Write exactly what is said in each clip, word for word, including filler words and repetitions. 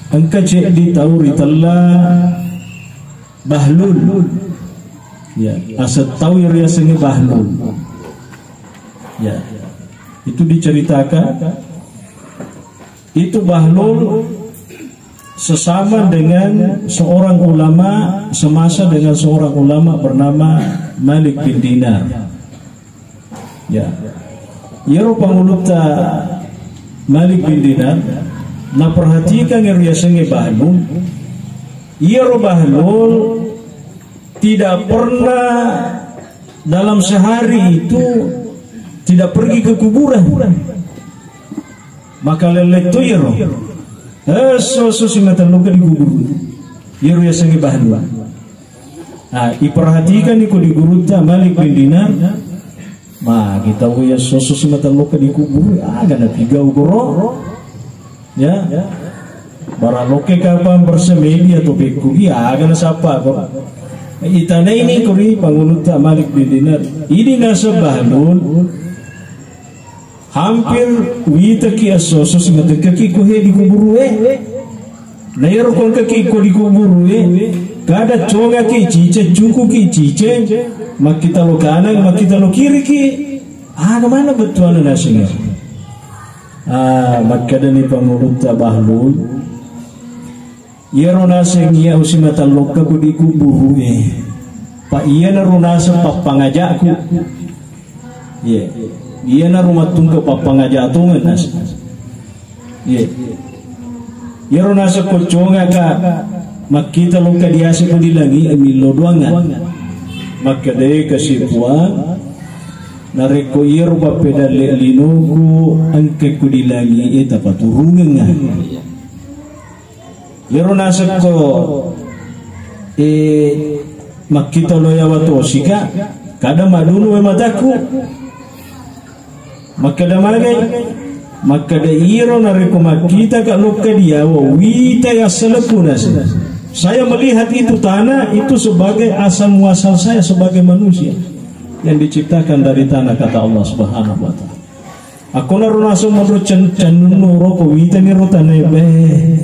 Engka ceddi tau ritella Bahlul. Ya, aseng tau riasengnge Bahlul. Ya. Itu diceritakan, itu Bahlul sesama dengan seorang ulama, semasa dengan seorang ulama bernama Malik bin Dinar. Ya. Iyaro pangulutta Malik bin Dinar, naperhatikan iyaro riasengnge Bahlul. Iyaro Bahlul tidak pernah dalam sehari itu tidak pergi ke kuburan. Maka lele to iyaro. Esso-esso simata lokka di kuburu. Iyaro riasengnge Bahlul. Nah, iperhatikan iko di gurutta Malik bin Dinar. Ma, kita uya soso simata lokka di kuburu, aga napigau goro. Ya. Bara lokke kapang bersemedi atau pekku, iya, aga nasapa ko. Itanaini ko ri pangulutta Malik bin Dinar. Ini naseng Bahlul. Hampir witaki esso-esso simatekkaki ko he di kuburu e. Na iyaro ko engkaki ko di kuburu e, kada congaki cice, cukuki cice, makkita lo kanang, makkita lo kiriki. Aga maneng bettuanna naseng. Ah, makkedani pangulutta Bahlul. Iyaro naseng iya usimata lokka ko di kuburu e. Pa iyanaro naseng pappangajaku. Iya. Iyanaro mattungke pappangaja tongeng naseng. Iya. Iyaro naseng ko congaka makkita lokka diase ko di langi e millo doangnga. Makkedai kasi Puang, narekko iyaro pappedalle linoku engka ko di langi e tapaturungengnga. Iyaro nasekko, eh, makkita lo yawa tosika, kada madunu we mataku. Makkeda magai, makkeda iyaro narekko makkitaka lokka diawa, wita assalekku nase. Saya melihat itu tanah itu sebagai asal muasal saya sebagai manusia yang diciptakan dari tanah, kata Allah Subhanahu wa Ta'ala. Akkonaro naseng monro cen-, cennunnu ro ko witani ro tanae, beh,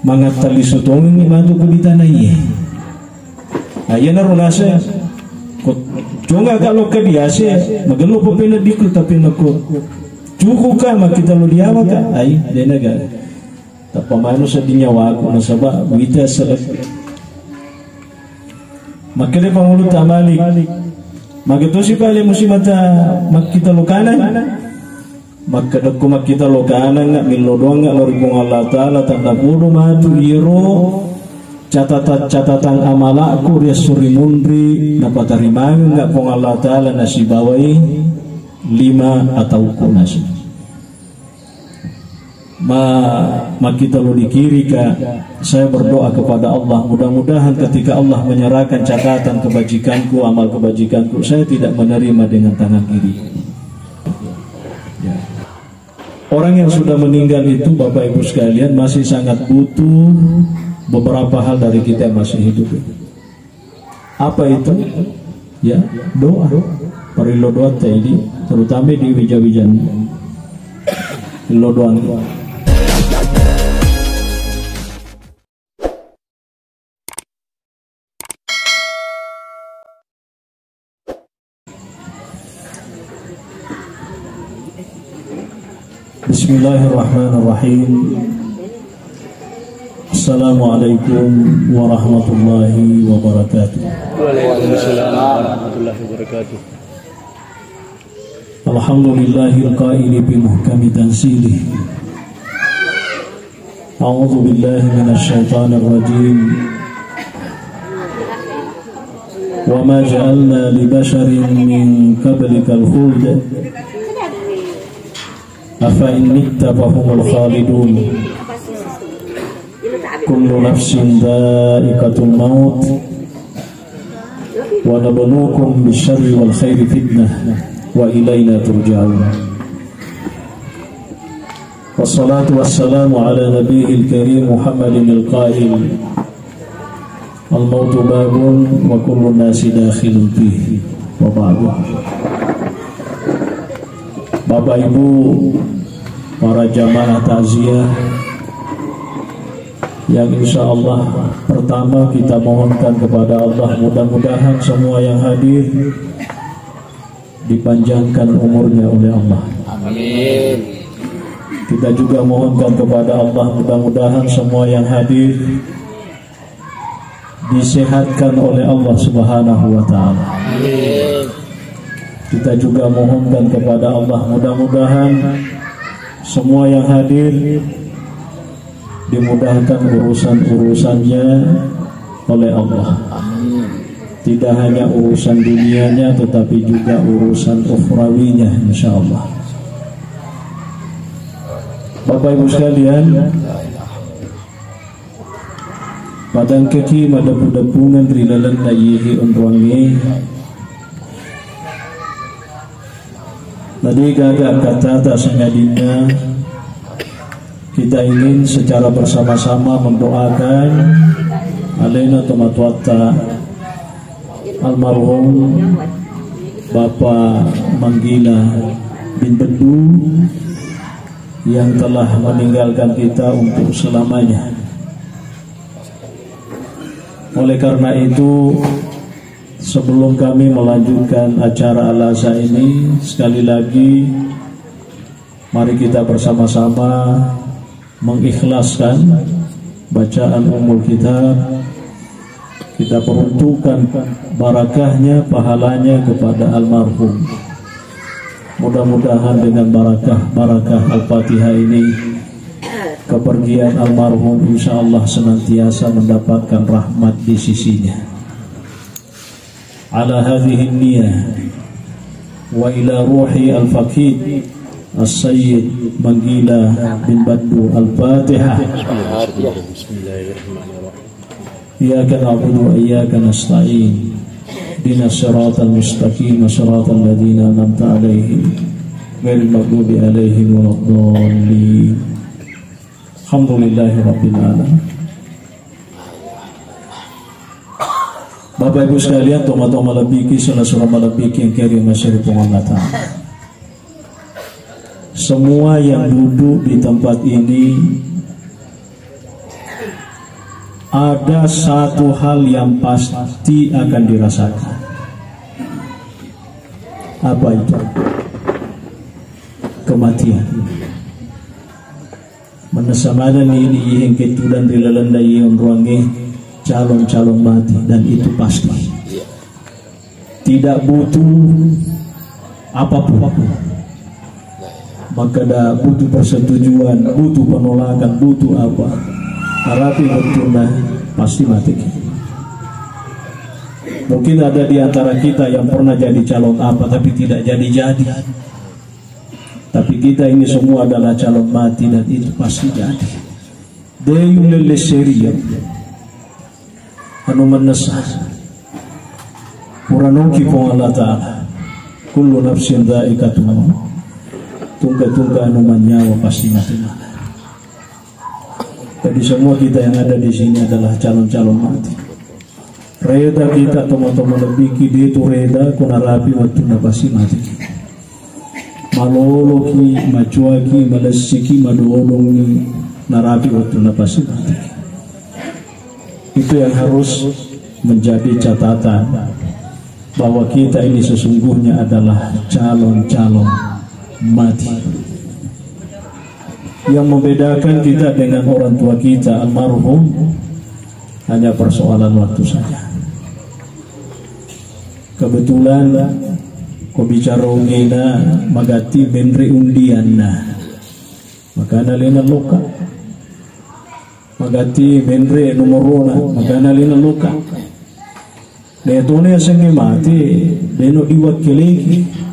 mangatta lisu tongengngi matu ko di tanae. Nah, iyanaro naseng ko congaka lokka diase, magello papena diku, tapi nako cukuka makkita lo diawaka, ai, denaga. Tappa manu sedding nyawaku nasaba wita selek. Makkeda pangulutta Malik, magatosi pale musimata makkita lo kanang? Makkedakku makkita lo kanang, millo doangnga lo ri Puang Allah Ta'ala, tanda podo matu iyaro catatan-catatan amalakku ri esso ri munri, napatarimangengnga Puang Allah Ta'ala nasibawai lima atauku nasi. Ma-, makkita lo dikirika, saya berdoa kepada Allah, mudah-mudahan ketika Allah menyerahkan catatan kebajikanku, amal kebajikanku, saya tidak menerima dengan tangan kiri. Ya. Orang yang sudah meninggal itu, Bapak Ibu sekalian, masih sangat butuh beberapa hal dari kita yang masih hidup. Apa itu? Ya, doa. Parellu doatta idi, terutama di wija-wijanna. Parellu doa. Bismillahirrahmanirrahim. Assalamualaikum warahmatullahi wabarakatuh. Waalaikumsalam warahmatullahi wabarakatuh. Alhamdulillahil qaili fi muhkami tanzilih. أعوذ بالله من الشيطان الرجيم. وما جعلنا لبشر من قبلك الخلد أفإن مت فهم الخالدون. كل نفس ذائقة الموت ونبلوكم بالشر والخير فتنة وإلينا ترجعون. والصلاة والسلام على نبيه الكريم محمد القائل: الموت باب وكل الناس داخل فيه. وبعد. Bapak Ibu, para jamaah takziah, Yang insya Allah pertama kita mohonkan kepada Allah, mudah-mudahan semua yang hadir dipanjangkan umurnya oleh Allah. Amin. Kita juga mohonkan kepada Allah, mudah-mudahan semua yang hadir disehatkan oleh Allah Subhanahu wa Ta'ala. Amin. Kita juga mohonkan kepada Allah, mudah-mudahan semua yang hadir dimudahkan urusan-urusannya oleh Allah. Amin. Tidak hanya urusan dunianya, tetapi juga urusan ukhrawinya, insya Allah. Bapak Ibu sekalian, padangkaki madeppu-deppungeng ri lalenna iyehe onroangnge. Tadi gaga kata tak sengadinna kita ingin secara bersama-sama mendoakan alena tomatoatta almarhum Bapak Manggila bin Beddu yang telah meninggalkan kita untuk selamanya. Oleh karena itu, sebelum kami melanjutkan acara al-aza ini, sekali lagi mari kita bersama-sama mengikhlaskan bacaan Ummul Kitab. Kita peruntukkan barakahnya, pahalanya kepada almarhum. Mudah-mudahan dengan barakah-barakah Al-Fatihah ini, kepergian almarhum insya Allah senantiasa mendapatkan rahmat di sisinya. Ala hadhihi niyah wa ila ruhi al-faqid as-sayyid Manggila bin Baddu. Al-Fatihah. Bismillahirrahmanirrahim. Iyyaka na'budu wa iyyaka nasta'in. Ihdinas siratal mustaqim, siratal ladzina an'amta 'alaihim, ghairil maghdubi 'alaihim waladdallin. Alhamdulillahi rabbil alamin. Bapak Ibu sekalian, tomatoa malebbiki, sala-sala malebbiki yang keri masih di Puang Allah Ta'ala. Semua yang duduk di tempat ini, ada satu hal yang pasti akan dirasakan. Apa itu? Kematian. Manessa manenni ini, iyeng ketudan ri lalenna iye onroangnge calon-calon mati, dan itu pasti. Tidak butuh apapun. Makkeda butuh persetujuan, butuh penolakan, butuh apa. Narapi wettunna pasti mati. Mungkin ada di antara kita yang pernah jadi calon apa, tapi tidak jadi-jadi. Tapi kita ini semua adalah calon mati dan itu pasti jadi. De' yulle lesseri anu manessa. Puranoki Puang Allah Ta'ala. Kullu nafsin dha'iqatul maut. Tungka-tungka anu manyawa pasti mati. Jadi semua kita yang ada di sini adalah calon-calon mati. Reda kita tomatoa malebbiki, de' tu reda ko narapi wettunna pasti mati. Maloloki, macuaki, malessiki, madodongi, narapi wettunna pasti mati. Itu yang harus menjadi catatan bahwa kita ini sesungguhnya adalah calon-calon mati. Yang membedakan kita dengan orang tua kita almarhum hanya persoalan waktu saja. Kebetulan ko bicara ugena magatti menre undianna, makana lena loka. Magatti menre nomorona, makana lena loka. Naitona yasengnge mate, deno diwakkeleki.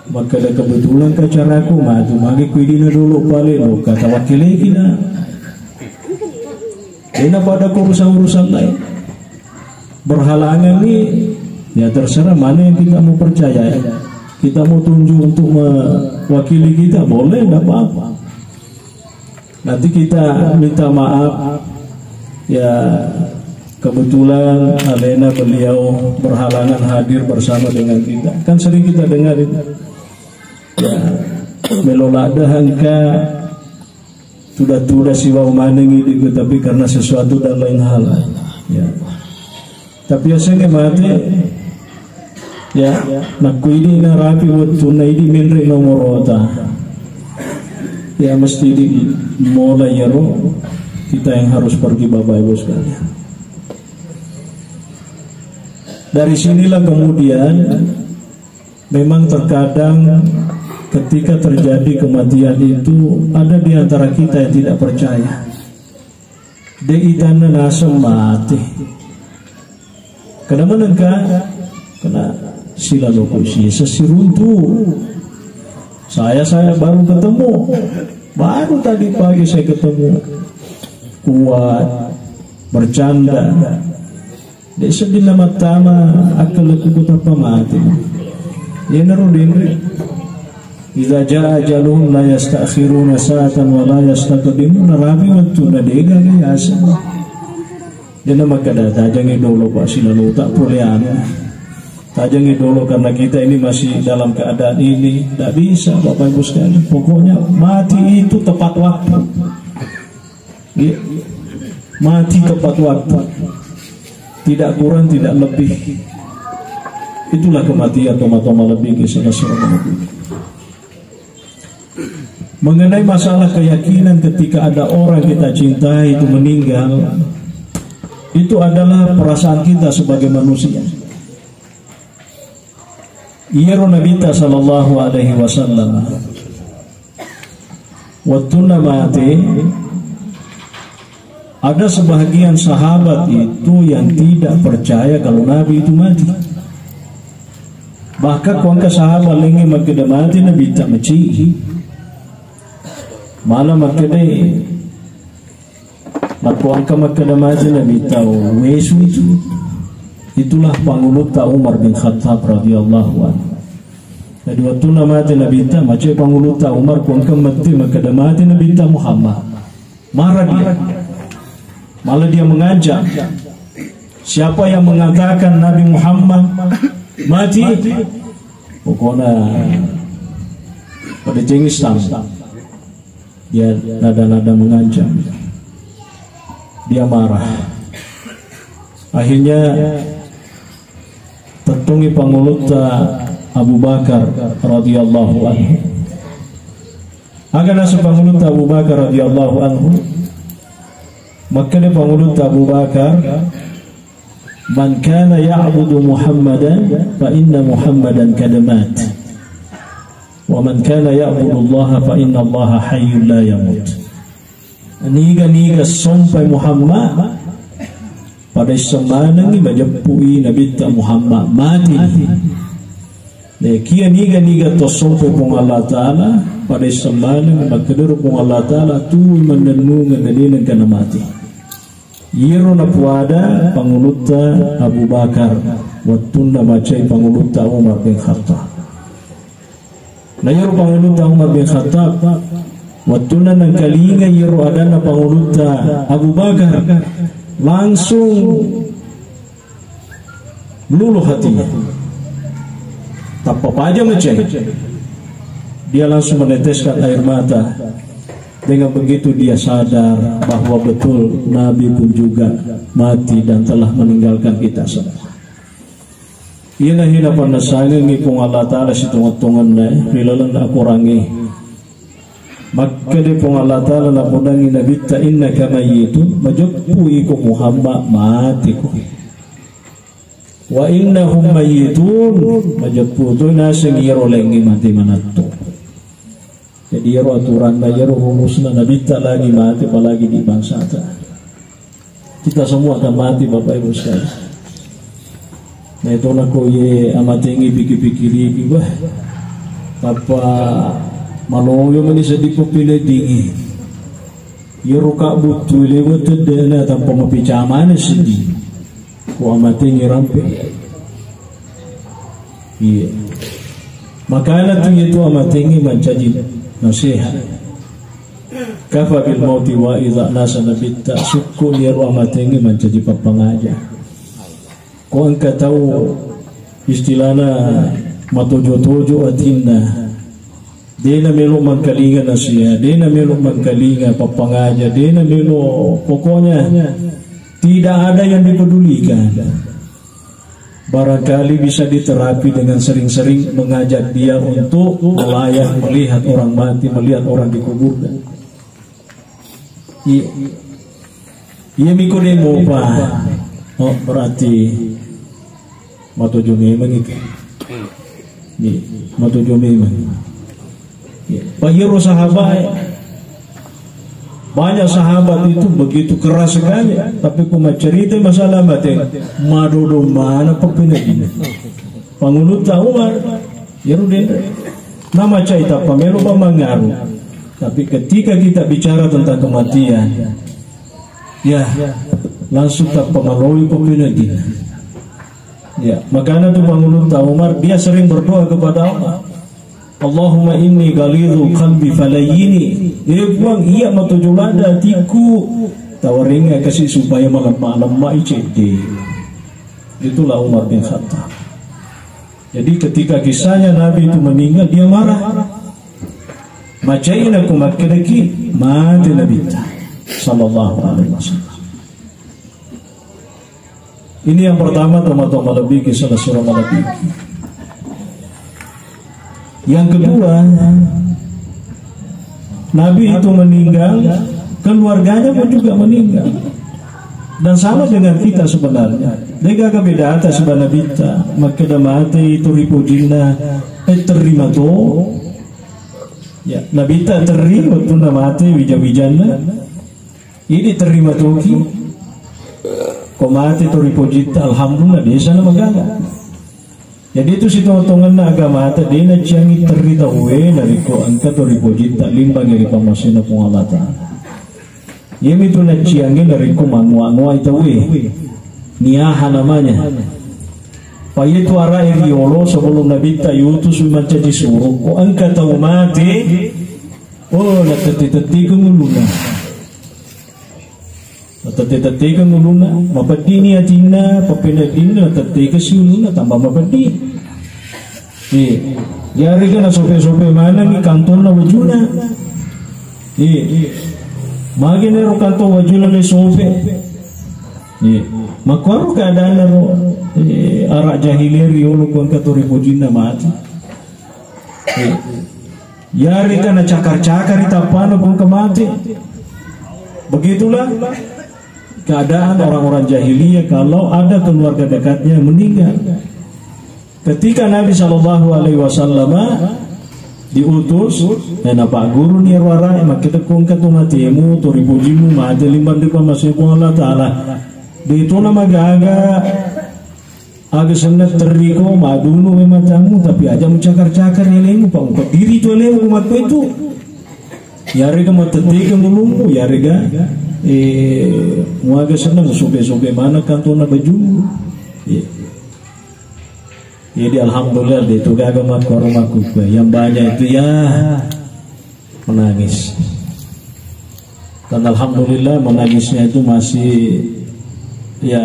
Makkeda kebetulan ka caraku matu, magi ku idina dolo pale loka, tawakkeleki'na. Dena pada ko urusan-urusan lain. Berhalangan nih, ya terserah mana yang kita mau percaya. Kita mau tunjuk untuk mewakili kita, boleh, nggak apa-apa. Nanti kita minta maaf, ya, kebetulan alena beliau berhalangan hadir bersama dengan kita. Kan sering kita dengar itu. Ya, melo ladde engka Tuda-tuda sibawa manengngi diku, tapi karena sesuatu dan lain hal. Ya. Tapi asengnge mate, ya, nakkuidi narapi wettunna idi menre nomorota. Ya, mesti di mulai yaro kita yang harus pergi, Bapak Ibu sekalian. Dari sinilah kemudian memang terkadang ketika terjadi kematian itu ada di antara kita yang tidak percaya. De itanna naseng mate. Kenapa nengka? Kena sila loko si sesiruntu. Saya saya baru ketemu. Baru tadi pagi saya ketemu. Kuat, bercanda. De seddinna mattama akkalekku tappa mate. Iyanaro denre. Idza jaa ajaluhum la yasta'khiruna sa'atan wa la yastaqdimun. Narapi wettunna dega ga yasa. Dena makkada tajangi dolo, Pak, silalota pole anu. Tajangi dolo karena kita ini masih dalam keadaan ini. Tidak bisa, Bapak Ibu sekalian. Pokoknya mati itu tepat waktu. Iya. Mati tepat waktu. Tidak kurang, tidak lebih. Itulah kematian, toma-toma lebih ke sana. Mengenai masalah keyakinan ketika ada orang kita cintai itu meninggal, itu adalah perasaan kita sebagai manusia. Iyaro Nabitta sallallahu alaihi wasallam, wettunna mate, ada sebahagian sahabat itu yang tidak percaya kalau Nabi itu mati. Bahkan kuangka sahabat laingnge makkeda mate Nabitta, maci. Malah makkeda Makko engka makkeda mate Nabitta, wesu itu. Itulah pangulutta Umar bin Khattab radhiyallahu anhu. Jadi wettunna mate Nabitta, mace pangulutta Umar, ko engka mette makkeda mate Nabitta Muhammad. Marah dia. Malah dia mengancam. Siapa yang mengatakan Nabi Muhammad mati, pokoknya pada cengis tam. Dia nada-nada mengancam. Dia marah. Akhirnya tettongi pangulutta Abu Bakar radhiyallahu anhu. Aga naseng pangulutta Abu Bakar radhiyallahu anhu? Makkeda pangulutta Abu Bakar, "Man kana ya'budu Muhammadan fa inna Muhammadan kad mat. Wa man kana ya'budu Allah fa inna Allah hayyun la yamut." Niga-niga sompai Muhammad, pada issemmanengi majeppu'i Nabitta Muhammad mati. Naekia niga-niga to sompai Puang Allah Ta'ala, pada issemmanengi makkedaro Puang Allah Ta'ala, tui mannennungeng na de nengka namati. Iyaro napuada pangulutta Abu Bakar, wettunna macai pangulutta Umar bin Khattab. Na iyaro pangulutta Umar bin Khattab, wettunna nengkalinga iyaro adanna pangulutta Abu Bakar, langsung luluh hatinya. Tappa paja macai. Dia langsung meneteskan air mata. Dengan begitu dia sadar bahwa betul Nabi pun juga mati dan telah meninggalkan kita semua. Iyana hina pannasangengngi Puang Allah Ta'ala sitongeng-tongenna ri laleng akorangnge. Makkeda Puang Allah Ta'ala napodangngi Nabitta, "Innaka mayyitun," majeppu iko Muhammad, matiko. "Wa innahum mayyitun," majeppu to naseng iyaro laingnge mate manatto. Jadi iyaro aturanna, iyaro rumusna, Nabitta lagi mati, apalagi di bangsata. Kita semua akan mati, Bapak Ibu sekalian. Nah, itu nako ye amatengi pikir-pikiriki, wah, apa maloyo mani seddi ko pineddingi. Iyaro ka buttu lewe teddena tanpa mapicamane seddi. Ko amatengi rampe. Iya. Makana tu itu amatengi mancaji nasihat. Kafa bil mauti wa idza nasa Nabitta, sukku niro amatengi mancaji pappangaja. Ko engka tau istilahna matojo-tojo atinna. Dena melo mangkalinga nasihat, dena melo mangkalinga pappangaja, dena melo, pokoknya tidak ada yang dipedulikan. Barangkali bisa diterapi dengan sering-sering mengajak dia untuk melayang, melihat orang mati, melihat orang dikuburkan. Iya. Iya, miko de mopa. Oh, berarti matojo memang itu. Iya, matojo memang. Iya. Pak Yero sahabat, banyak sahabat itu begitu keras sekali, tapi ku maccerita masalah mate, madodo mana pepinai. Pangulutta Umar, Yero denre. Nama cerita pamelo pamangaru. Tapi ketika kita bicara tentang kematian, ya, langsung tappamaloi pepinai. Ya, makanya tuh Pangulutta Umar, dia sering berdoa kepada Allah. Allahumma inni ghalidhu qalbi falayyini. Eh Puang, iya matojo ladda atiku. Tawaringa kasi supaya malemma-lemma icedde. Itulah Umar bin Khattab. Jadi ketika kisahnya Nabi itu meninggal, dia marah. Macaina ku makkedaki mate Nabi sallallahu alaihi wasallam. Ini yang pertama, teman-teman, lebih ke salah seorang lebih. Yang kedua, Nabi itu meninggal, keluarganya pun juga meninggal. Dan sama dengan kita sebenarnya. Dega beda atas bana bita, makkeda mate itu ripojinna, eh, terima to. Ya, Nabi tak terima tu mate wija-wijanna. Ini terima toki. Ko mate to ripojitta, alhamdulillah, desa na magaga. Jadi itu sitonga-tonganna agamata, de naciangi terri tauwe narekko engka to ripojitta limbang ri pammasena Puang Allah Ta'ala. Iyami tu naciangi narekko manua-nuai tauwe. Niyaha namanya. Paitu arae riolo sebelum Nabitta yutus mancaji suruh. Ko engka tau mate, oh, natetti-tetti ke nguluna. Natetti-tettikeng ulunna, mapeddini atinna, pappeneddinna, natettikeng si ulunna, tambah mapeddi. Iya. Yarega nasope-sope manengngi kantonna wajuna. Iya. Magi nero kantong wajuna le sope. Iya. Makkuaro keadaanna ro, eh, ara jahiliah riolo ko engka to ripojinna mati. Iya. Yarega nacakar-cakari tappana ko engka mate. Begitulah keadaan orang-orang jahiliyah kalau ada keluarga dekatnya meninggal. Ketika Nabi Shallallahu Alaihi Wasallam diutus, eh, napagguru ni arwah-arwah, makkeda ko engka tu matemu, to ripojimu, mate limbang ri pammasena Puang Allah Ta'ala. De tona magaga Aga senna terriko, madunu memang tamu, tapi aja mucakar-cakar alemu, pa mupeddiri tu alemu makko itu. Yarega matettikeng ulummu, yarega, eh, muaga senna musobe-sobe mana kantona bajummu. Iya. Jadi alhamdulillah de tu gaga makko aromaku. Yang banyak itu ya menangis. Dan alhamdulillah menangisnya itu masih ya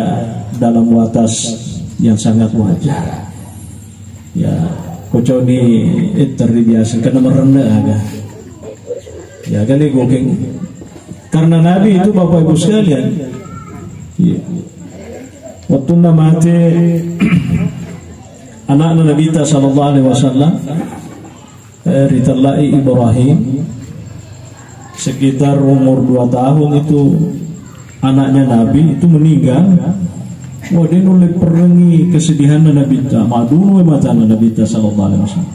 dalam batas yang sangat wajar. Ya, koconi, eh, terbiasa karena merendek aga. Ya, kali gokeng. Karena Nabi itu Bapak Ibu sekalian, ya, waktu mate anaknya Nabi kita Sallallahu Alaihi Wasallam, eh, ritellai Ibrahim sekitar umur dua tahun itu, anaknya Nabi itu meninggal. Wah, dia nulle perengi kesedihannya Nabi ta, madunu matana Nabi ta Sallallahu Alaihi Wasallam.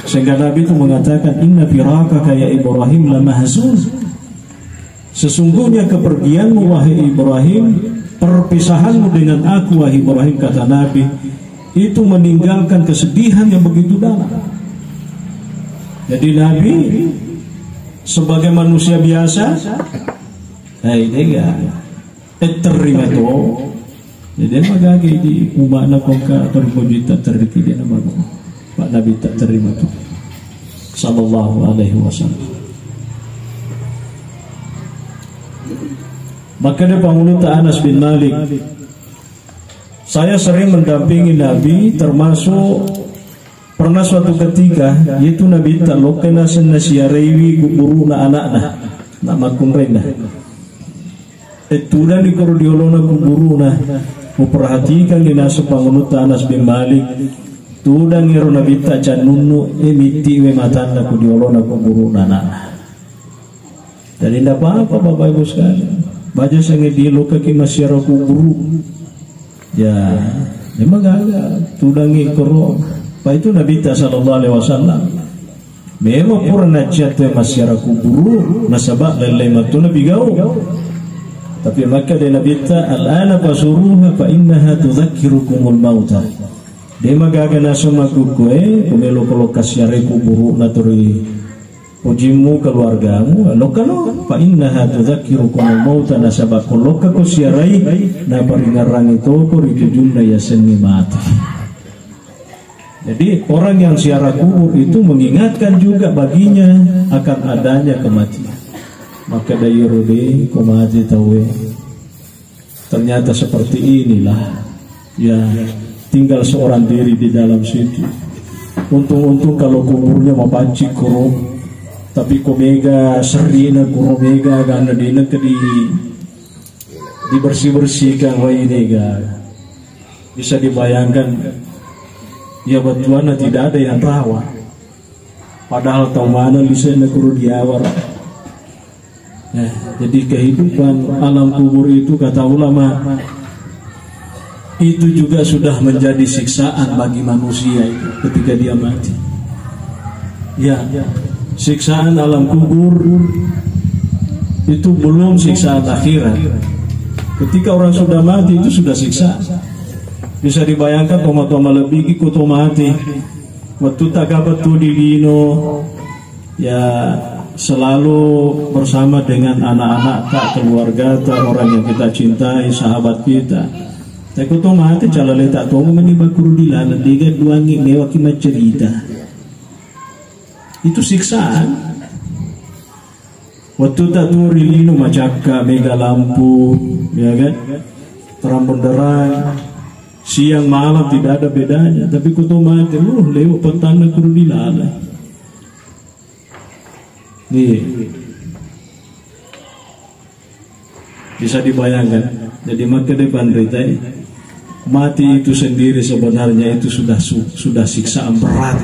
Sehingga Nabi itu mengatakan, "Inna firaqaka ya Ibrahim la mahzun." Sesungguhnya kepergianmu, wahai Ibrahim, perpisahanmu dengan aku, wahai Ibrahim, kata Nabi, itu meninggalkan kesedihan yang begitu dalam. Jadi Nabi sebagai manusia biasa, eh, ini enggak, eh, terima tuh. Jadi, magage di umakna ko engka terima juta teriki dia nama. Pak Nabi tak terima tuh. Sallallahu alaihi wasallam. Maka dia panguluta Anas bin Malik. Saya sering mendampingi Nabi, termasuk Pernah suatu ketika, itu Nabitta lokka naseng nasiaraiwi kuburu'na ana'na, na makkunrainna. E, tudang di koro diolona kuburu'na, muperhatikan di naseng Pangulutta Anas bin Malik, tudang ero Nabitta cannunnu, e, mitti we matanna ku diolona kuburu'na ana'na. Jadi ndak apa-apa, Bapak Ibu sekalian. Baja sange di lokka ki masiara kuburu. Ya, memang gaga tudangi koro. Pak itu Nabitta sallallahu alaihi wasallam. Memang pura najjat masiara kuburu, nasaba lele matu nabi gau. Tapi maka de Nabitta, "Al-ana fasuruha fa innaha tudzakkirukumul mauta." De magaga naseng makkukue, kumelo kolo kasiarai kuburu naturi pojimmu keluargamu, lokkano, fa innaha tudzakkirukumul mauta, nasaba ko lokka ko siarai, naparingerrangi toko ri tujunna yasengnge mate. Jadi orang yang ziarah kubur itu mengingatkan juga baginya akan adanya kematian. Maka dayero de ko mate tauwe. Ternyata seperti inilah. Ya, tinggal seorang diri di dalam situ. Untung-untung kalau kuburnya mapancing koro, tapi ko mega serina koro mega gana dina ke di dibersih-bersihkan wai nega. Bisa dibayangkan, ya, batuannya tidak ada yang rawa. Padahal tau mana lisenna kuru diawar. Ya, jadi kehidupan alam kubur itu kata ulama itu juga sudah menjadi siksaan bagi manusia itu ketika dia mati. Ya, siksaan alam kubur itu belum siksaan akhirat. Ketika orang sudah mati itu sudah siksa. Bisa dibayangkan toma-toma lebih iko to mati. Waktu tak kabar tu di dino, ya, selalu bersama dengan anak-anak tak, keluarga tak, orang yang kita cintai, sahabat kita. Tapi to mati calale tak to meni bakuru di lana dega duangi mewaki macerita. Itu siksaan. Waktu tak tu ri lino macakka mega lampu, ya kan? Terang benderang. Siang malam tidak ada bedanya. Tapi ko to mati, uh, lewat petang kuru di lana. Iya. Bisa dibayangkan. Jadi maka depan ritai, mati itu sendiri sebenarnya itu sudah su- sudah siksaan berat.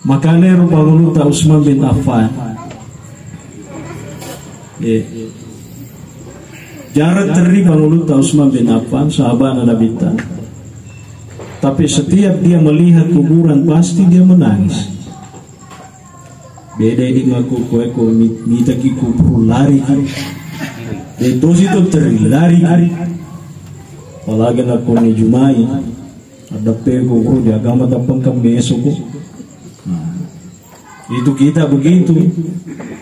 Makanya rupa Pangulutta Utsman bin Affan. Iya. Jarang teri Pangulutta Utsman bin Affan, sahabat Nabi ta. Tapi setiap dia melihat kuburan pasti dia menangis. Beda ini ngaku koe ko mi- mitaki kuburu lari. De tosi to teri lari. Apalagi nakoni Jumai. Ada pego bro di agama tapengka meso ko. Nah, itu kita begitu.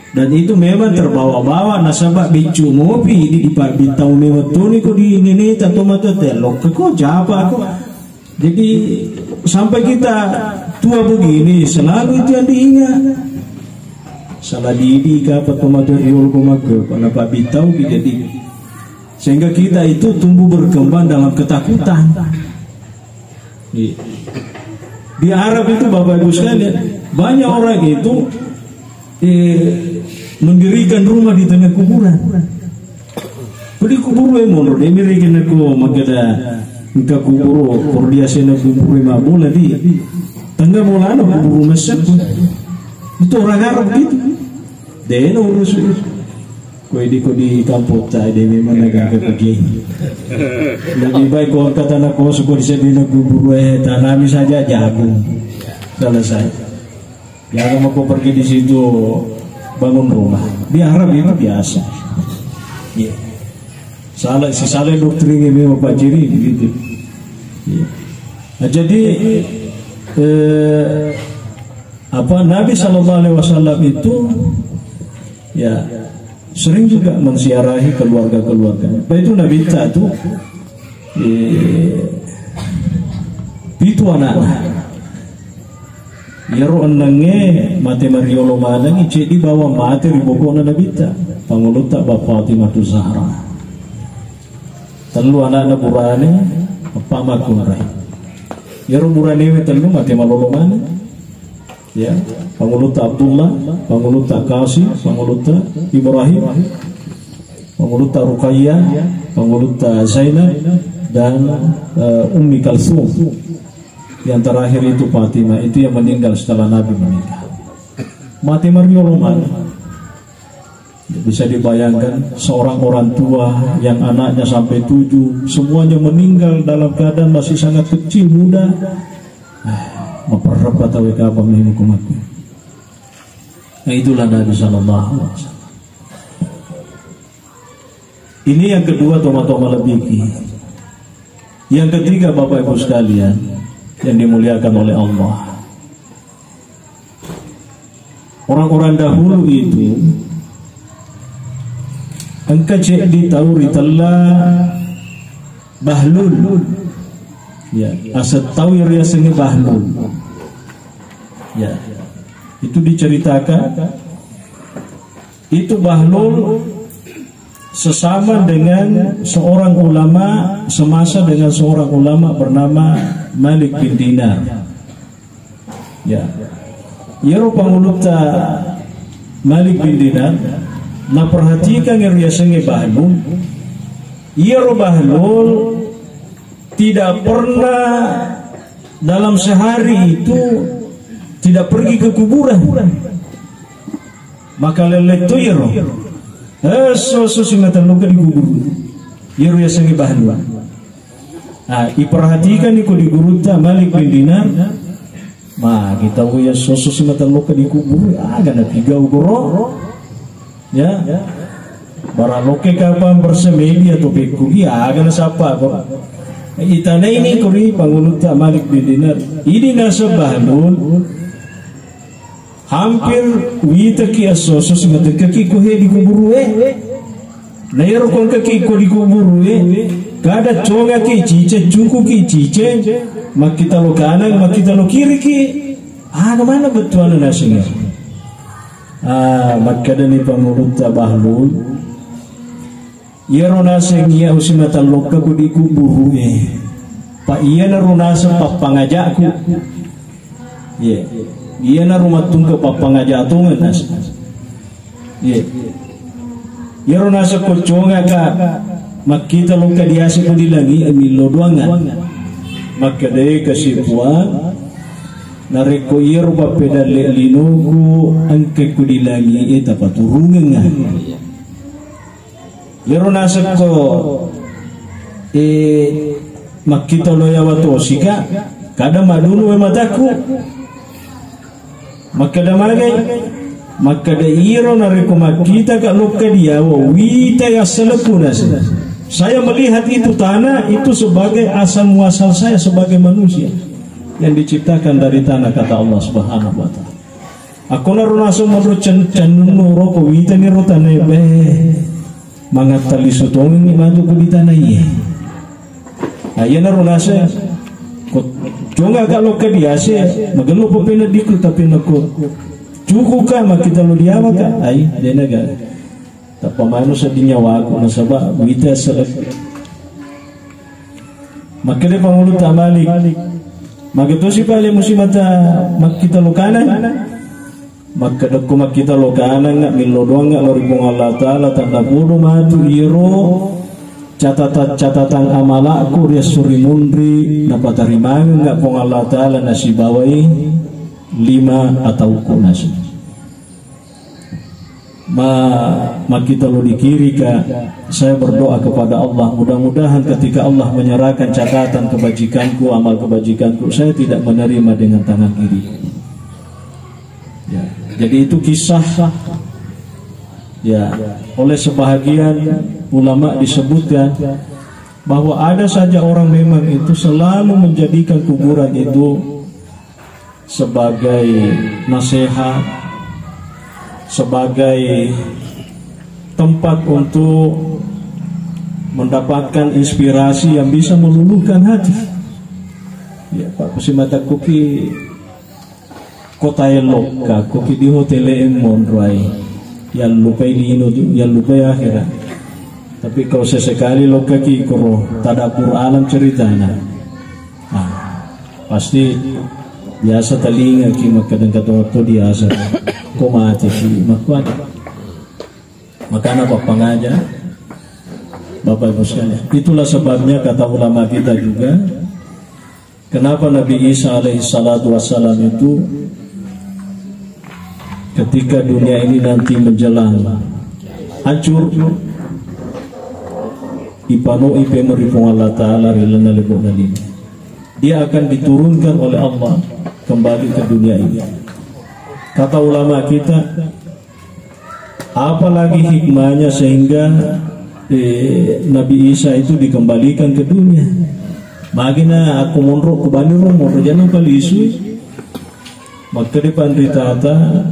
Dan itu memang terbawa-bawa nasaba biccu mopi di di pa- bitau mewatuni ko di nene tato mata telok ko japa ko. Jadi sampai kita tua begini selalu itu yang diingat. Salah didi kapa tomato riol ko maka kenapa bitau jadi sehingga kita itu tumbuh berkembang dalam ketakutan. Iya. Di Arab itu Bapak Ibu sekalian, banyak orang itu eh, mendirikan rumah di tengah kuburan. Pudi kuburu e mono de miri kena ko magada engka kuburu kordia sena kuburu e mabola di tengah bolana kuburu mesek. Itu orang Arab gitu. Dena urus. Koe di ko di kampung ta de memang naga ke pergi. Lebih baik ko angkat anak kos ko di sedina kuburu e tanami saja jagung. Selesai. Jangan mau pergi di situ bangun rumah. Di Arab itu biasa. Iya. Salah si salah doktrin ini Pak Jiri gitu. Iya. Nah, jadi eh, apa Nabi Shallallahu Alaihi Wasallam itu ya sering juga menziarahi keluarga-keluarga. Apa itu Nabi ta tu eh, pitu anak. Iyaro ennengnge mate mariolo manengngi, ceddi bawang mate ri boko'na Nabitta, pangulutta Ba Fatimatu Zahra. Tellu ana'na burane, eppa makkunrai. Iyaro buranewe tellu mate malolo maneng. Ya, Pangulutta Abdullah, Pangulutta Qasim, Pangulutta Ibrahim, Pangulutta Ruqayyah, Pangulutta Zainab, dan, eh, Ummi Kalsum. Yang terakhir itu Fatimah, itu yang meninggal setelah Nabi meninggal. Mate mariolo maneng. Bisa dibayangkan, seorang orang tua yang anaknya sampai tujuh, semuanya meninggal dalam keadaan masih sangat kecil, muda. Ah, maperrepa tawe kapang menu kumatku. Nah, itulah Nabi Sallallahu Alaihi Wasallam. Ini yang kedua, toma-toma lebih. Yang ketiga, Bapak Ibu sekalian yang dimuliakan oleh Allah, orang-orang dahulu itu engka ceddi tau ritella Bahlul. Ya, asal tau yang riasengnge Bahlul. Ya, itu diceritakan, itu Bahlul sesama dengan seorang ulama, semasa dengan seorang ulama bernama Malik bin Dinar. Ya. Iyaro pangulutta Malik bin Dinar, naperhatikan yang riasengnge Bahlul. Iyaro Bahlul tidak pernah dalam sehari itu tidak pergi ke kuburan. Maka lelletto iyaro. Esso-esso simata lokka di kuburu. Iyaro riasengnge Bahlul. Nah, iperhatikan iko di gurutta Malik bin Dinar. Ma, kita uya soso simata lokka di kuburu, aga na pigau goro. Ya. Bara lokke kapang bersemedi atau pekku, iya, aga na sapa ko. Itana ini kuri pangulutta Malik bin Dinar. Ini nasab Bahlul. Hampir witaki esso-esso simatekkaki ko he di kuburu e. Na iyaro ko engkaki ko di kuburu e, kada congaki cice, cukuki cice, makkita lo kanang, makkita lo kiriki. Aga maneng bettuanna nasengnge. Ah, makkadani pangulutta Bahlul. Iyaro naseng iya usimata lokka ko di kuburu e. Pa iyanaro naseng pappangajaku. Iya. Iyanaro mattungke pappangaja tongeng naseng. Iya. Iyaro naseng ko congaka makkita lokka diase ko di langi e millo doangan. Makkedae kasi Puang, narekko iyaro pappedalle linoku engke ko di langi e tapaturungengnga. Iyaro nasekko, eh, makkita lo yawa tosika, kada madunu we mataku. Makkeda magai, makkeda iro narekko makkita ka lokka diawa, wita assalekku nase. Saya melihat itu tanah itu sebagai asal muasal saya sebagai manusia yang diciptakan dari tanah, kata Allah Subhanahu wa Ta'ala. Akkonaro naseng monro cen-, cennunnu ro ko witani ro tanae, beh, mangattalisu tongengngi matu ko di tanae. Nah, iyanaro naseng ko congaka lokka diase, magello papena diku, tapi nako cukuka makkita lo diawaka, ai, denaga. Tappa manu sedding nyawaku nasaba wita sedek. Makkeda pangulutta Malik, magatosi pale musimata makkita lo kanang? Makkeda ko makkita lo kanang, millo doang lo ri Puang Allah Taala, tanda bodo matu iro catatan-catatan amalakku ri esso ri munri, napatarimangeng Puang Allah Taala nasibawai lima atauku nasi. Ma-, makkita lo dikirika, saya berdoa kepada Allah, mudah-mudahan ketika Allah menyerahkan catatan kebajikanku, amal kebajikanku, saya tidak menerima dengan tangan kiri. Ya, jadi itu kisah, ya, oleh sebahagian ulama disebutkan bahwa ada saja orang memang itu selalu menjadikan kuburan itu sebagai nasihat, sebagai tempat untuk mendapatkan inspirasi yang bisa meluluhkan hati. Ya, Pak, kusimata kuki kota elok ka, kuki di hotel e monroai. Yang lupai lino, yang lupai akhirat. Tapi kau sesekali lokka ki koro tadabbur alam ceritana. Ah. Pasti biasa talingaki makkeda engka to-, to diaseng, ko mateki, makkuana. Makana pappangaja, Bapak Ibu sekalian. Itulah sebabnya kata ulama kita juga, kenapa Nabi Isa alaihi salatu wassalam itu ketika dunia ini nanti menjelang hancur, ipanoi pemeng ri Puang Allah Ta'ala ri lalenna lebo'na lino. Dia akan diturunkan oleh Allah kembali ke dunia ini. Kata ulama kita, apalagi hikmahnya sehingga, eh, Nabi Isa itu dikembalikan ke dunia. Magina aku monro ku bani ro monro jana palisu. Makkeda panritata,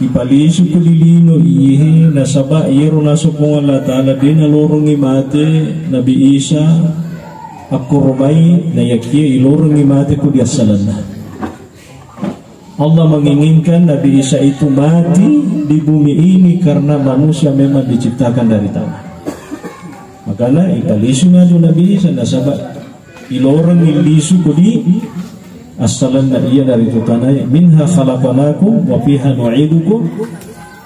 ipalisu ku lino iyehe, nasaba iyero nasu Puang Allah Ta'ala de nalorongi mate Nabi Isa, akkoromai, nayakkie ilorongi mate ku diassalenna. Allah menginginkan Nabi Isa itu mati di bumi ini karena manusia memang diciptakan dari tanah. Makana ipalisu matu Nabi Isa nasaba iloreng ilisu kodi assalanna iya dari tutana, "Minha khalaqnakum wa fiha nu'idukum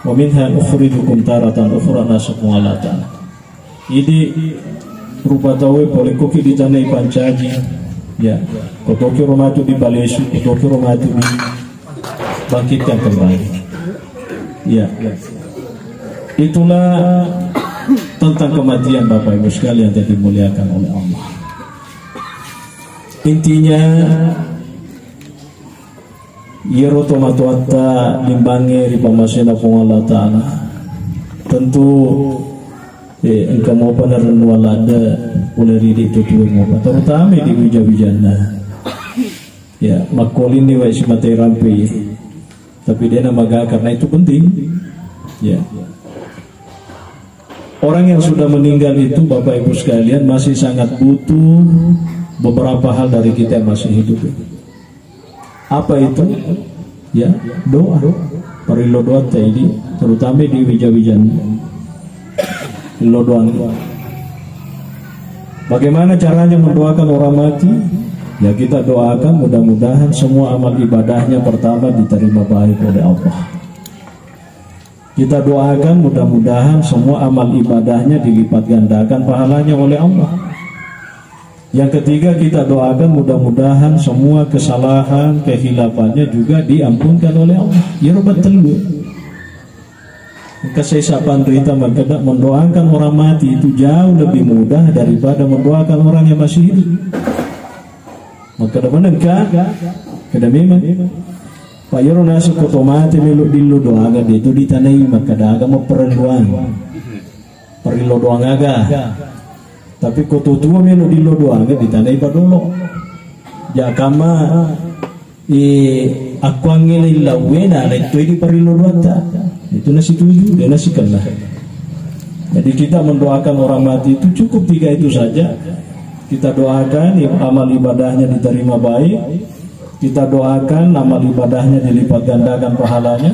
wa minha nukhrijukum taratan ukhra," nasukung Allah Ta'ala. Idi rupa tauwe pole koki ditanai pancaji. Ya, kotoki romatu di palesu, kotoki romatu di bangkitkan kembali. Ya. Itulah tentang kematian, Bapak Ibu sekalian yang dimuliakan oleh Allah. Intinya, iyaro tomatoatta limbangnge ri pammasena Puang Allah Ta'ala. Tentu, eh, engka mopa narennuang ladde pole ri idi tutue mopa, terutama di wija-wijanna. Ya, makkolinni wae simatai rampe. Tapi de namaga karena itu penting. Ya. Orang yang sudah meninggal itu, Bapak Ibu sekalian, masih sangat butuh beberapa hal dari kita yang masih hidup. Apa itu? Ya, doa. Parillo doatta idi, terutama di wija-wijan. Rillo doang. Bagaimana caranya mendoakan orang mati? Ya, kita doakan mudah-mudahan semua amal ibadahnya pertama diterima baik oleh Allah. Kita doakan mudah-mudahan semua amal ibadahnya dilipat gandakan pahalanya oleh Allah. Yang ketiga, kita doakan mudah-mudahan semua kesalahan, kehilafannya juga diampunkan oleh Allah. Ya, robat telu. Engka sesa panrita makkeda, mendoakan orang mati itu jauh lebih mudah daripada mendoakan orang yang masih hidup. Makkeda manengka, keda memang. Pak, iyaro naseng ko to mate melo dillo doanga, de to ditanai makkeda aga mapparelluang. Parillo doang aga. Tapi ko to tuo melo dillo doanga, ditanai padolo. Jakamma, eh, akkuangnge lellauwe na lettoi di parillo doatta. Itu nasituju, de nasikella. Jadi kita mendoakan orang mati itu cukup tiga itu saja. Kita doakan i-, amal ibadahnya diterima baik. Kita doakan amal ibadahnya dilipat gandakan pahalanya.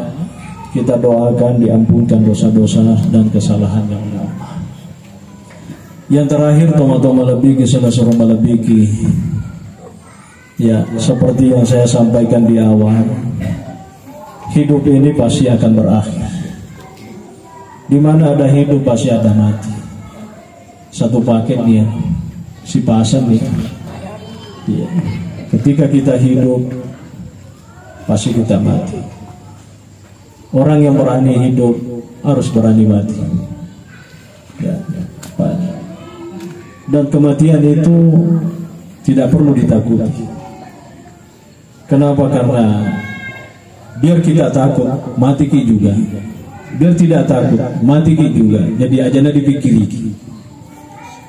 Kita doakan diampunkan dosa-dosa dan kesalahannya oleh Allah. Yang terakhir, tomatoa malebbiki, saudara-saudara malebbiki. Ya, seperti yang saya sampaikan di awal, hidup ini pasti akan berakhir. Di mana ada hidup, pasti ada mati. Satu paket dia, sipasang dia. Iya. Ketika kita hidup, pasti kita mati. Orang yang berani hidup harus berani mati. Ya, Pak. Dan kematian itu tidak perlu ditakuti. Kenapa? Karena biar kita takut, mati ki juga. Biar tidak takut, mati ki juga. Jadi aja na dipikiriki.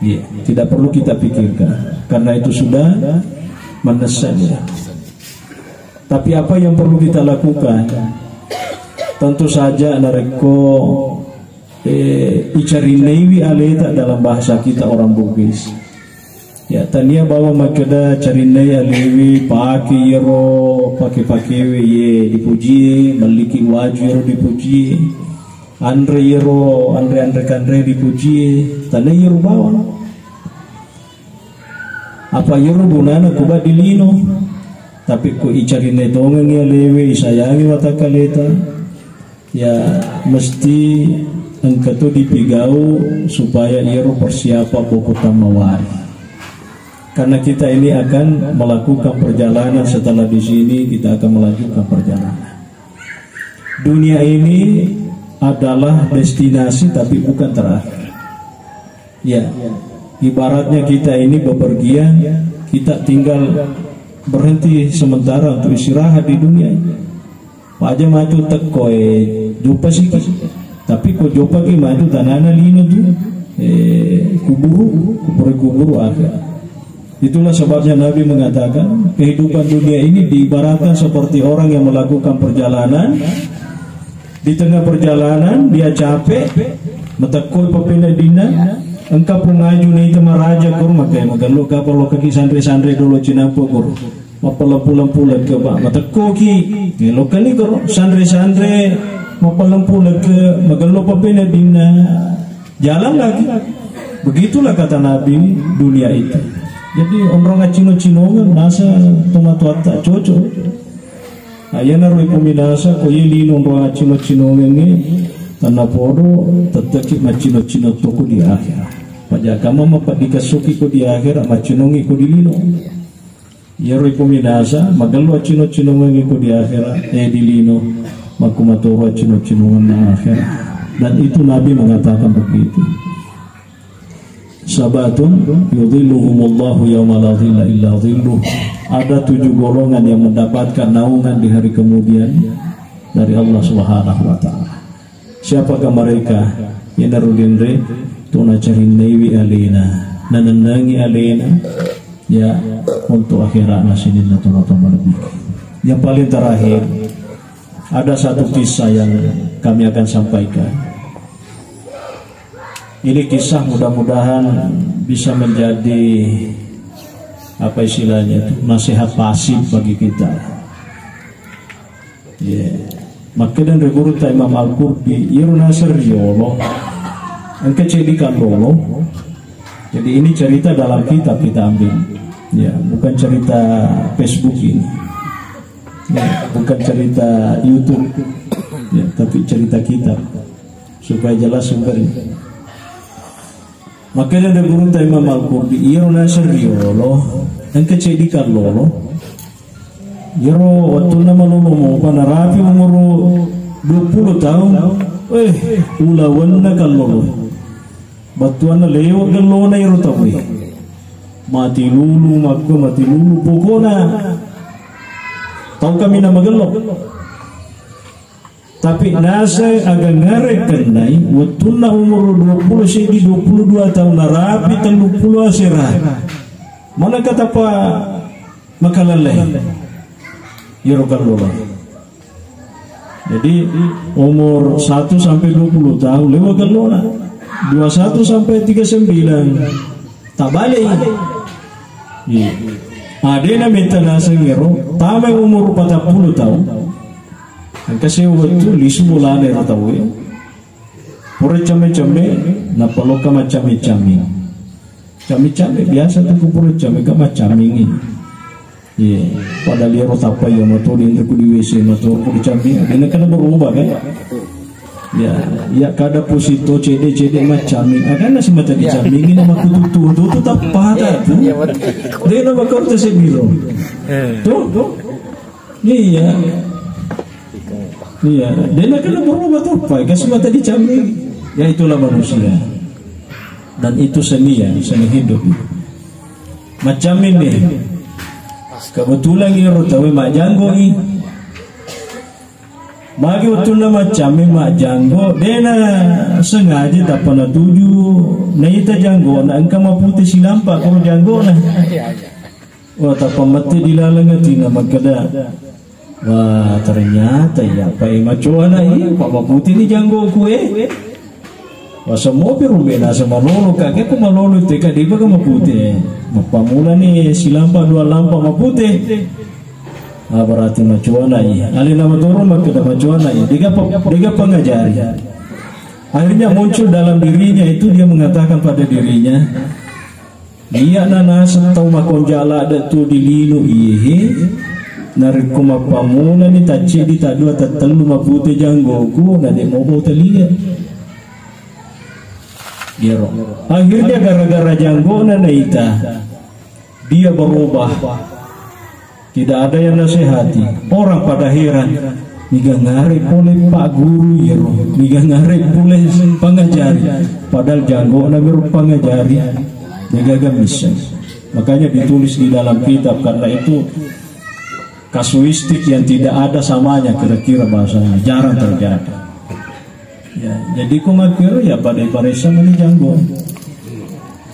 Iya, tidak perlu kita pikirkan. Karena itu sudah mendesak ya. Tapi apa yang perlu kita lakukan? Tentu saja narekko, eh, icarinnaiwi aleta dalam bahasa kita orang Bugis. Ya, tania bawang makkeda carinnai alewe, pake iyaro pake-pakewe ye dipujie, melliki waju iyaro dipujie, anre iyaro anre-anre kanre dipujie, tania iyaro bawang. Apa iyaro gunana kuba di lino? Tapi ko icarinai tongengngi alewe, isayangi watakkaleta, ya mesti engka to dipigau supaya iyaro persiapan boko tammawari. Karena kita ini akan melakukan perjalanan, setelah di sini kita akan melanjutkan perjalanan. Dunia ini adalah destinasi tapi bukan terakhir. Ya, ibaratnya kita ini bepergian, kita tinggal berhenti sementara untuk istirahat di dunia ini. Paja matu tekko e joppa siki. Tapi ko joppa ki matu tanana lino tu, eh, kuburu, kuburu, kuburu akhirat. Itulah sebabnya Nabi mengatakan, kehidupan dunia ini diibaratkan seperti orang yang melakukan perjalanan. Di tengah perjalanan, dia capek, matekkoi papena dinna, engka pungaju naita maraja koro, makanya magello kapang lokaki sanre-sanre dolo cinampo koro. Mappalempu-lempu leke, Pak, matekkoki. Ya, lokani koro, sanre-sanre, mappalempu leke, magello papena dinna. Jalan lagi. Begitulah kata Nabi, dunia itu. Jadi, onrong accino-cinongan, nasa tomatoatta cocok. Nah, iyanaro ipominasa, ko iye lino onrong accino-cinongengnge, tannapodo, tetteki maccino-cino toko di akhirat. Pajakama mapaddikessoki ko di akhirat, maccinongi ko di lino. Iyaro ipominasa, magello accino-cinongengngi ko di akhirat, eh, di lino, makkumatoro accino-cinongenna akhirat. Dan itu Nabi mengatakan begitu. Sabatun yudhilluhumullahu yawma la dhilla illa dhilluh. Ada tujuh golongan yang mendapatkan naungan di hari kemudian dari Allah Subhanahu wa Ta'ala. Siapakah mereka? Iyanaro denre, to nacarinnaiwi alena, nanennangi alena, ya, untuk akhiratna sininna tomatoa malebbi. Yang paling terakhir, ada satu kisah yang kami akan sampaikan. Ini kisah mudah-mudahan bisa menjadi, apa istilahnya itu, nasihat pasif bagi kita. Iya. Makkeda anre gurutta Imam Al-Qurtubi, iyaro naseng riolo, engka ceddi kallolo. Jadi ini cerita dalam kitab kita ambil. Ya, bukan cerita Facebook ini. Ya, bukan cerita YouTube. Ya, tapi cerita kitab. Supaya jelas sumbernya. Makkeda anre gurutta Imam Al-Qurtubi, iyaro naseng riolo, engka ceddi kallolo. Iyaro wettunna malolo mopa narapi umuru dua puluh taung, eh, ulawenna kallolo. Battuanna lewa gellona iyaro tauwe. Mati lulu, makko mati lulu, pokona tau kaminang magello. Tapi naseng aga ngarekkennai wettunna umuru dua puluh seddi, dua puluh dua taung narapi telluppulo asera. Manakka tappa makalalle. Iyaro kallolo. Jadi umur satu sampai dua puluh taung lewa kallona. Dua satu sampai tiga sembilan. Tabalei. Iya. Ah, de' nametta naseng ero, tama umur patappulo taung. Engka sewa wettu lisu bolana ero tauwe. Pura camme-camme, nappa lokka macamme-camme. Camme-camme biasa tu ku pura camme ka macammengi. Iya, padahal iyaro tappa iya mato di, ku di W C mato, ku di camming, de' nakkeda berubah kan? Ya, ya kada pusito cedde-cedde macamming, akan nasi mata di camming ini mah kutu tutu tu tappa ta tu. Iya, betul. De' na bakar tu sebiro. Eh. Tuh, tuh. Iya. Iya, de' nakkeda berubah tappa, gas mata di camming. Ya itulah manusia. Dan itu seni ya, seni hidup. Macam ini. Kebetulan iro tauwe majanggo i. Magi wettunna macam majanggo, de' na sengaja tappa natuju naita janggona engka mapute silampa koro janggona. Wah, tappa mette di laleng atinna makkeda, wah, ternyata iya, apa e macoana i, apa mapute ni janggoku e. Wah, semua pi rumbe nasa malolo, kakek ku malolo te ka, de' baka mapute. Mappamula ni silampa dua lampa mapute. Ah, berarti macoana i. Alena matoro makkeda macoana i. De' ga pa-, de' ga pangajari. Akhirnya muncul dalam dirinya itu, dia mengatakan pada dirinya, Iya na naseng tau makonja ladde tu di lino iyehe, narekko mappammulani tacceddi taddua tattellu mapute janggoku, na de mobo telia. Iyaro. Akhirnya gara-gara janggona naita, dia berubah. Tidak ada yang nasihati. Orang pada heran. Niga ngare pole Pak Guru iyaro, niga ngare pole pangajari. Padahal janggona mero pangajari. Niga gaga misseng. Makanya ditulis di dalam kitab, karena itu kasuistik yang tidak ada samanya, kira-kira bahasanya, jarang terjadi. Ya, jadi ko makkero ya pada paressa mani janggo.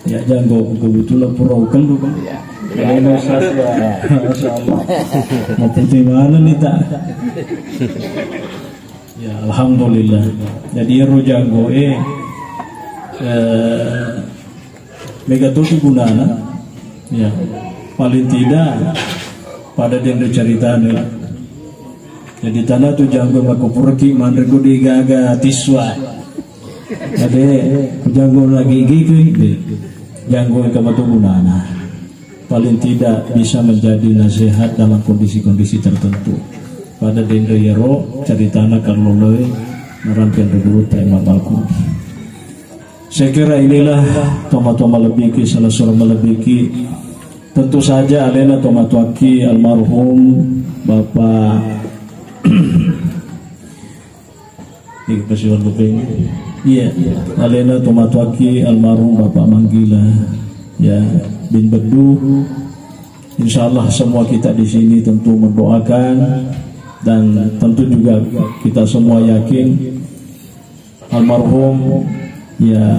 Ya, janggo kebetulan pura ukellu. Ya. Ya, Masya Allah. Mau putih mana nih, tak? Ya, alhamdulillah. Jadi ero janggo eh, eh mega tu gunana. Ya, paling tidak pada denre ceritane. Jadi tana tu janggo makkupuraki manre ko de gaga tiswa. Ade, ku janggo lagi gigi de. Janggo engka matu gunana. Paling tidak bisa menjadi nasihat dalam kondisi-kondisi tertentu. Pada denre iyaro ceritana kalloloe narampe ri gurutta Imam Al-Qurtubi. Saya kira inilah tomatoa malebbiki, salah seorang malebbiki. Tentu saja alena tomatoaki almarhum Bapak Ibu Presiden Bupeng. Iya, alena tomatoaki almarhum Bapak Manggila, ya, bin Beddu. Insya Allah semua kita di sini tentu mendoakan dan tentu juga kita semua yakin almarhum ya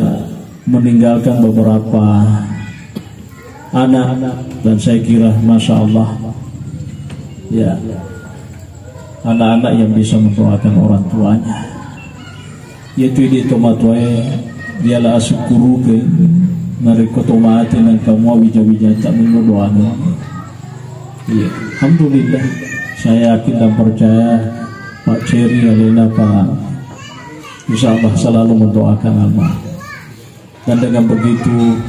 meninggalkan beberapa anak, dan saya kira masya Allah ya anak-anak yang bisa mendoakan orang tuanya. Yaitu di tomatoae diala asukkuruke narekko tomate nangka mua wija-wija tak menno doanya. Iya, alhamdulillah saya yakin dan percaya Pak Ceri alena Pak insya Allah selalu mendoakan almarhum. Dan dengan begitu,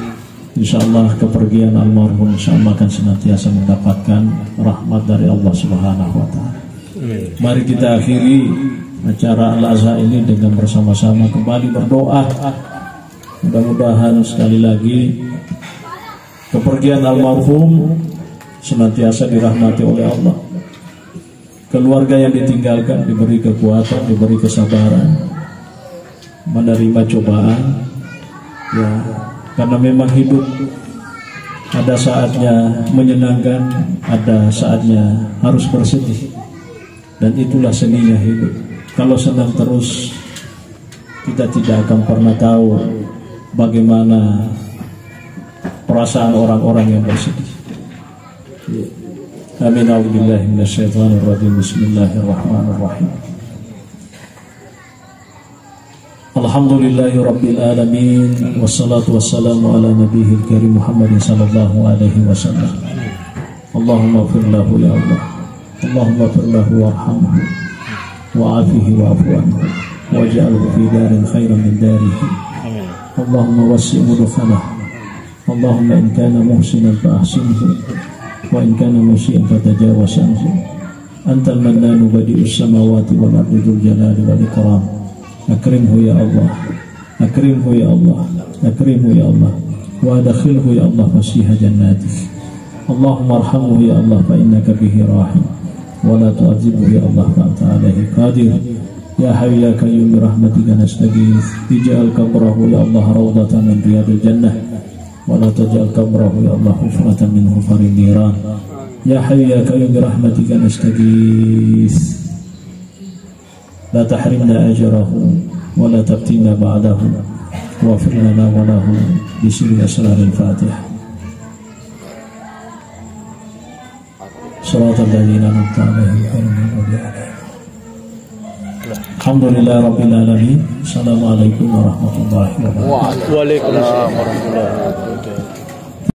insya Allah kepergian almarhum insya Allah akan senantiasa mendapatkan rahmat dari Allah Subhanahu wa Ta'ala. Mari kita akhiri acara Al-Azhar ini dengan bersama-sama kembali berdoa. Mudah-mudahan sekali lagi kepergian almarhum senantiasa dirahmati oleh Allah. Keluarga yang ditinggalkan diberi kekuatan, diberi kesabaran menerima cobaan. Ya, karena memang hidup ada saatnya menyenangkan, ada saatnya harus bersedih. Dan itulah seninya hidup. Kalau senang terus, kita tidak akan pernah tahu bagaimana perasaan orang-orang yang bersedih. Amin. A'udzubillahi minasyaitonirrajim. Bismillahirrahmanirrahim. Alhamdulillahi rabbil alamin. Wassalatu wassalamu ala nabiyil karim Muhammadin sallallahu alaihi wasallam. Allahumma ighfir lahu ya Allah. Allahumma ighfir lahu warhamhu. Wa afihi wa'fu anhu. Waj'alhu fi darin khairan min darihi. Allahumma wassi' mudkhalahu. اللهم إن كان محسنا فأحسنه، وإن كان مسيئا فتجاوز عنه. أنت المنان بديع السماوات والأرض ذو الجلال والإكرام. أكرمه يا الله، أكرمه يا الله، أكرمه يا الله، وأدخله يا الله فسيح جناتك. اللهم ارحمه يا الله فإنك به راحم، ولا تعذبه يا الله فأنت عليه قادر. يا حي يا قيوم برحمتك نستغيث، اجعل قبره يا الله روضة من رياض الجنة، ولا تجعل قبره يا الله حفرة من حفر النيران. يا حي يا قيوم برحمتك نستغيث، لا تحرمنا أجره ولا تفتنا بعده، واغفر لنا وله بسر أسرار الفاتحة. صراط الذين أنعمت عليهم غير المغضوب عليهم. الحمد لله رب العالمين. السلام عليكم ورحمة الله وبركاته. Waalaikumsalam warahmatullahi wabarakatuh.